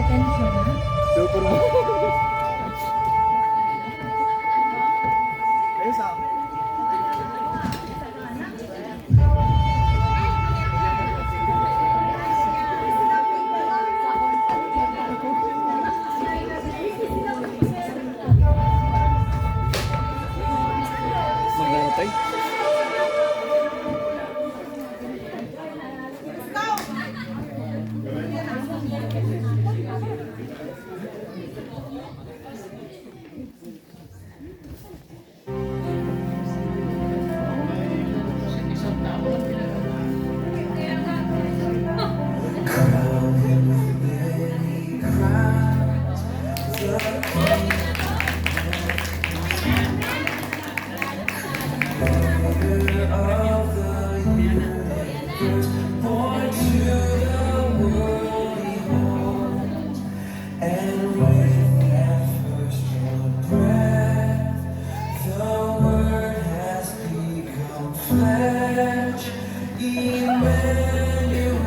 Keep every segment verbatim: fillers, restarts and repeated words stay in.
Super mo. Ayos ah. Maglalatay. And with that first drawn breath, the word has become flesh. Emmanuel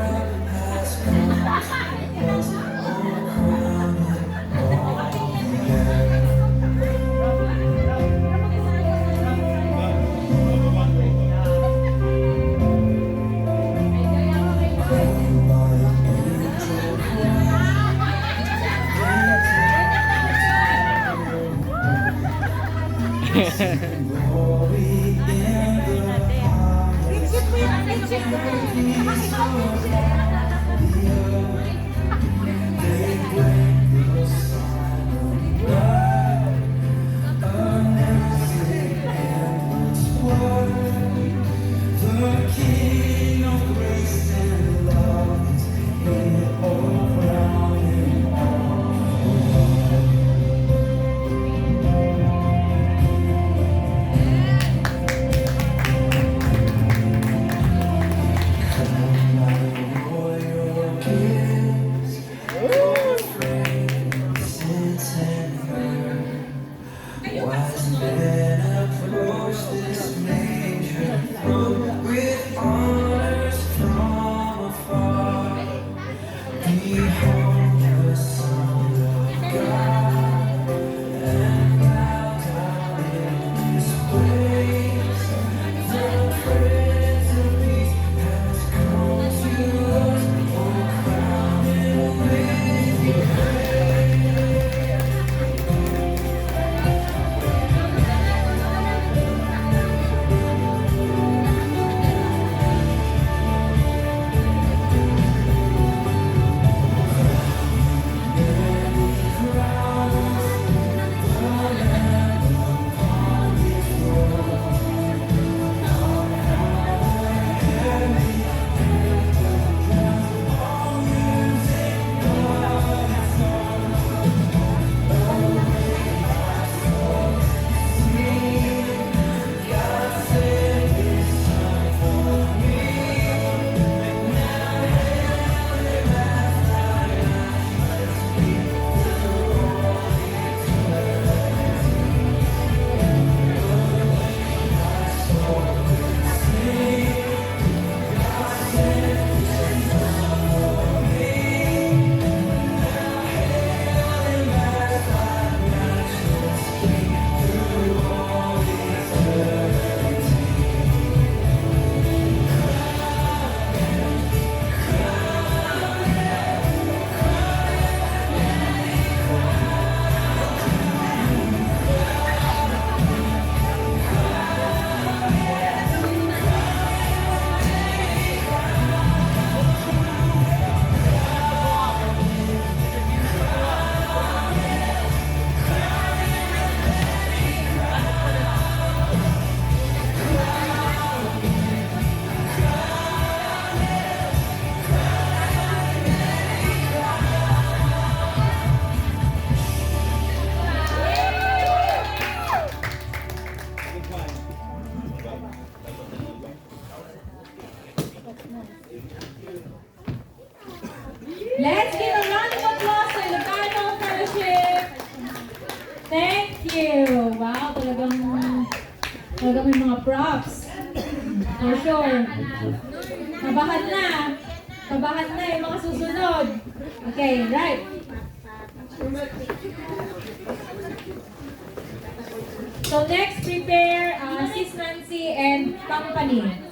has come to us, oh, crowning all the earth. Wise men approach this manger throne with honors from afar. Behold the Son of God, and bow down in His place. The Prince of Peace has come to us. Oh, crown Him with your praise. Let's give a round of applause to Ilocano Fellowship. Thank you. Wow, talagang, talagang may mga props. For sure. Kabahan na. Kabahan na yung mga susunod. Okay, right. So next, prepare uh, Sis Nancy and company.